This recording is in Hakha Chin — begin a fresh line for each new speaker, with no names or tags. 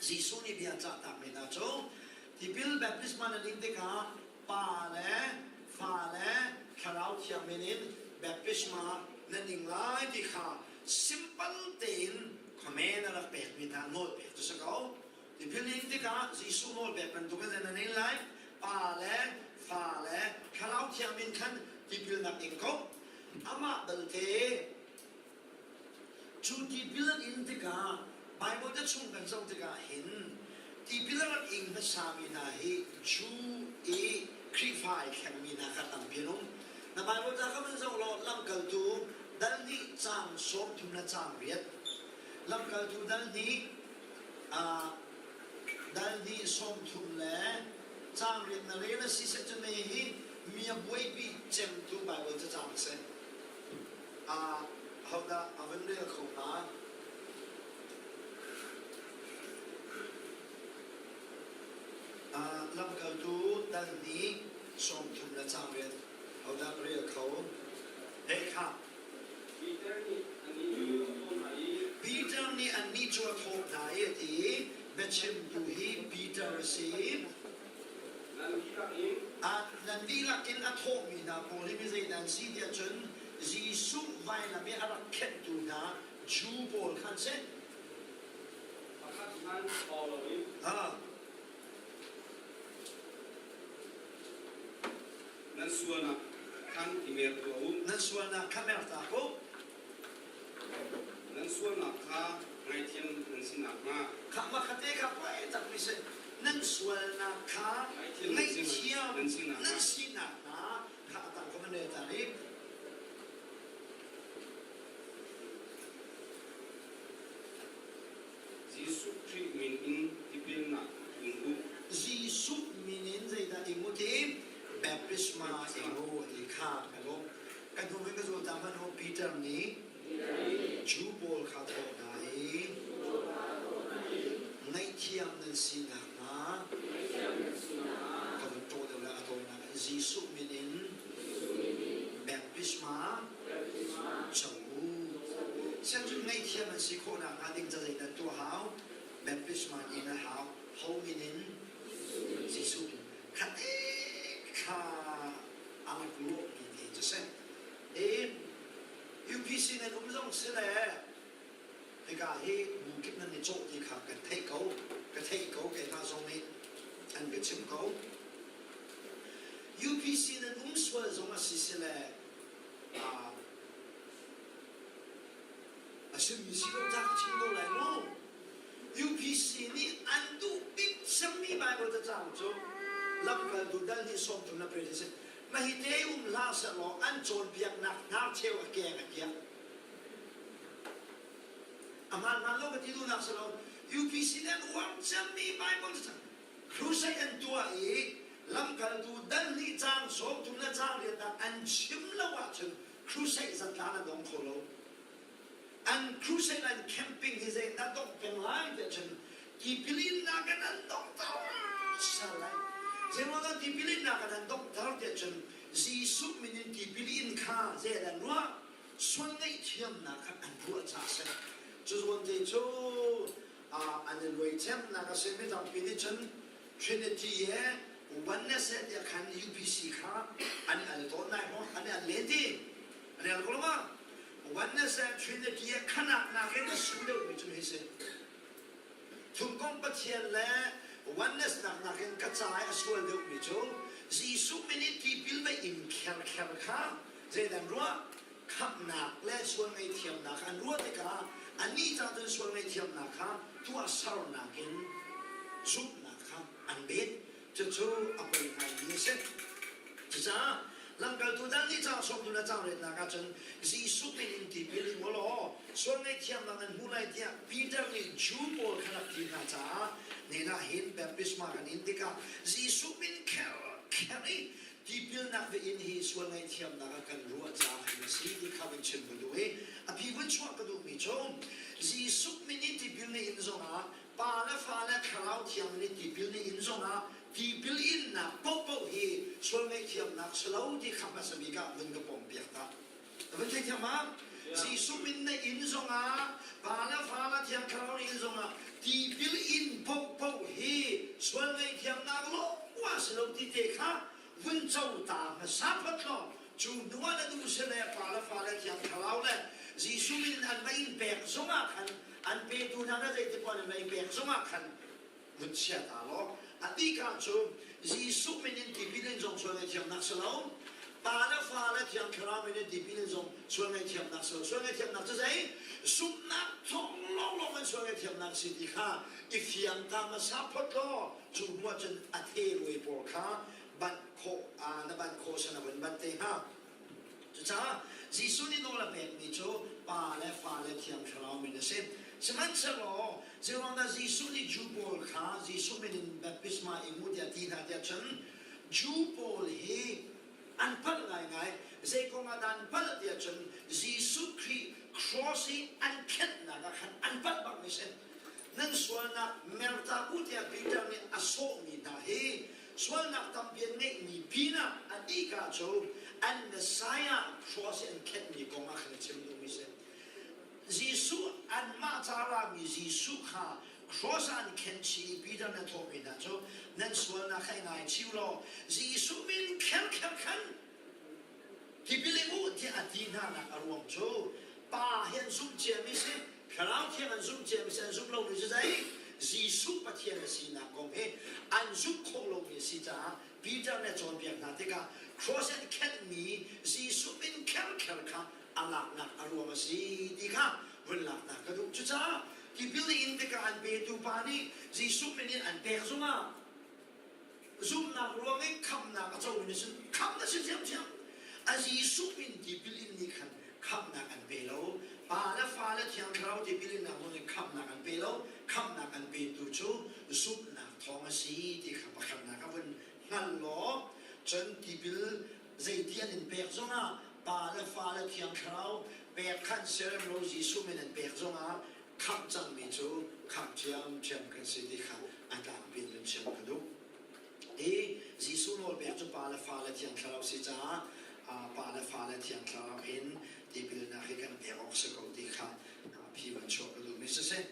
Jesuh nih bia cahtakmi hna cu tipil baptisma na ding tikah Pa le Fa le Thlarau Thiang min in baptisma na ning lai ti kha simple tein comment a rak pekmi hna nawl pek cu si ko. Tipil in tikah Jesuh nawl pek bantuk in na ning lai. Pa le Fa le Thlarau Thiang min khan tipilnak ing ko. Amah belte Cu tipil an in tikah Baibal ca chung kan zoh tikah hin tipil a rak ing hmasami hna hi Jew i Khrihfa ai thlengmi hna kha tampi an um. Na Baibal ca kha van zoh law lamkaltu dal hnih caang 30 le caang riat. Lamkaltu dal hnih uh, dal hnih 30 le caang riat na rel a si seh cun hi mi a buaipi cemtu Baibal cacang a si. Ahodah a van rel kho hnga? Lamkaltu dal hnih 30 le caang riat ahodah rel kho? Hei khah.
Peter nih annih cu a thawh hna i,
Peter nih annih cu a thawh hna i a ti i, biachimtu hi Peter a si.
Nan dihlak in
Nan dihlak in a thawhmi hna pawl hi mi zeidah an si tiah cun Jesuh vailam i a rak khenhtu hna Jew pawl kha an si.
Pakhat hmanh bau loin nan sualnak khan i mer tuah u.
Nan sualnak kha mertak u.
Nan sualnak kha ngaihthiam nan si nakhnga.
Kha makhate kha poi takmi si. Nan sualnak kha ngaihthiam nan si nakhnga kha a tang kha van rel ta rih.
Jesuh Khrih min in tipilnak ing u.
Jesuh min in zeidah ing u ti? Baptisma ing u ti kha ka lawm. Kan hnu in ka zul ta hmanh u Peter nih Jew pawl kha thawh hna i ngaihthiam nan si nakhnga ka vun ṭawh deuh le a tawinak in Jesuh min in baptisma co u. Siangcun ngaihthiam an si khawh nakhnga ding ca zeidah tuah hau? Baptisma in a hau. Ho min in? Jesuh min. Kha kha a rak lawhmi te cu si. I UPC nan um zong si le hika hi bu kip nan i cawh ti kha kan theih ko. Ka theih ko keimah zong nih an ka chim ko. UPC nan um sual zong a si si le a simi si ko ta ka chim ko lai mu. UPC nih an duh bik cemmi Bible cacang cu lamkaltu dal nih 30 na pret a si. Mah hi te um hlah sehlaw an cawnpiaknak hnarcheu a keng a kiak. A hmaan hmaan lo ka ti duhnak si lo. UPC nih an uar cemmi Bible cacang crusade an tuah i lamkaltu dal nih caang 30 le caang riat ah an chim lo ahcun crusade zatlaan a dong kho lo. An crusade an camping hi zei na dongh peng lai tiah cun tipilinnak in an donghter sal lai. Zeiruangah tipilinnak in an donghter tiah cun Jesuh min in tipil in kha zei an ruah sual ngaihthiamnak kha an ruah caah a si. Cu zawn te cu an i luai cemnak a si mi tampi nih cun Trinity he oneness he tiah khan UPC kha an i al tawn nai maw an i al len ti an i al ko lo ma Oneness and Trinity ah khanak nakin a su deuhmi cu hi si. Thumkomh Pathian le oneness nak nakin ka ca i a sual deuhmi cu Jesuh min i tipil va in kherkher kha zeidan ruah khamhnak le sual ngaihthiamnak an ruah tikah anih ca cun sual ngaihthiamnak kha tuahsernak in zumhnak kha an bet. Cucu a poi ngaimi a si. Cucaah lamkaltu dang nih caang sawmtu le caang retnak ahcun Jesuh min in tipil ing u law sual ngaihthiamnak nan hmu lai tiah Peter nih Jew pawl kha rak ti hna caah nihin ah hin baptisma kan in tikah Jesuh min kher kher i tipilnak va in hi sual ngaihthiamnak ah kan ruah caah hin a si ti kha vun chim ka duh i a phi vun chuah ka duhmi cu Jesuh min i tipil na in zongah Pa le Fa le Thlarau Thiang nih tipil na in zongah tipil innak paohpaoh hi sual ngaihthiamnak si lo ti kha hmasa bik ah vun ka pompiak ta. Na vun theithiam ma? Jesuh min na in zongah Pa le Fa le Thiang Thlarau na in zongah tipil in paoh. co ta hmasa phot law cu hnu ah na duh si le pa le fa le Thiang Thlarau le Jesuh min in an va in pek zongah khan, an petu hna na zeiti paoh an va i pek zongah khan vun chia ta law, a bik ah cu Jesuh min in tipil in zong sual ngaihthiamnak si lo, Pa le Fa le Thiang Thlarau min in tipil in zong sual ngaihthiamnak si lo. Sual ngaihthiamnak cu zei? Zumhnak thawng lawnglawng in sual ngaihthiamnak si ti kha i fiang ta hmasa phot law, cu hnu ah cun a the pawl kha banh khawh na banh khawh sana vun banh te hnga. Cucaah Jesuh nih nawl a pekmi cu Pa le Fa le Thiang Thlarau min a si. Sihmanhsehlaw zeiruangdah Jesuh nih Jew pawl kha Jesuh min in baptisma ing u tiah ti hna tiah cun, Jew pawl hi an palh ngaingai. Zei kong ah dah an palh tiah cun, Jesuh Khrih cross i an khenhnak ah khan an palh bakmi si. Nan sualnak merta u tiah Peter nih a sawhmi hna hi sualnak tampi an ngeihmi pinah a dihka cu an Messiah cross i an khenhmi kong ah khan a chim duhmi si. Jesuh, anmah ca rami Jesuh kha cross ah an khenh chih i Peter na thawhmi hna cu nan sualnak kha i ngaichih u law Jesuh min kherkher khan tipil ing u tiah a ti hna nak a ruang cu Pa hi an zumh ciami si, Thlarau Thiang an zumh ciami si, an zumh lomi cu zei? Jesuh Pathian a sinak kong hi an zumh khawh lomi a si caah Peter nih a cawnpiak hna tikah cross an khenhmi Jesuh min kherkher kha a laknak a ruang a si ti kha vun laknak ka duh. Cucaah tipil in tikah an petu pa nih Jesuh min in an pek zungah zumhnak ruang i khamhnak a comi nih cun khamh na si ṭhiamṭhiam. A Jesuh min tipil in nih khan khamhnak an pe lo. Pa le Fa le Thiang Thlarau tipil innak zong nih khamhnak an pe lo. Khamhnak an petu cu zumhnak thawng a si ti kha pakhatnak a vun hngal law, cun tipil zeiti an in pek zongah Pa le Fa le Thiang Thlarau pek khan serem lo, Jesuh min an pek zongah khamh cangmi cu khamh ṭhiamṭhiam kan si ti kha a tlangpi in chim ka duh. I Jesuh nawlpek cu Pa le Fa le Thiang Thlarau si caah Pa le Fa le Thiang Thlarau in tipilnak hi kan pek awk si ko ti kha phi van chuah ka duhmi siseh.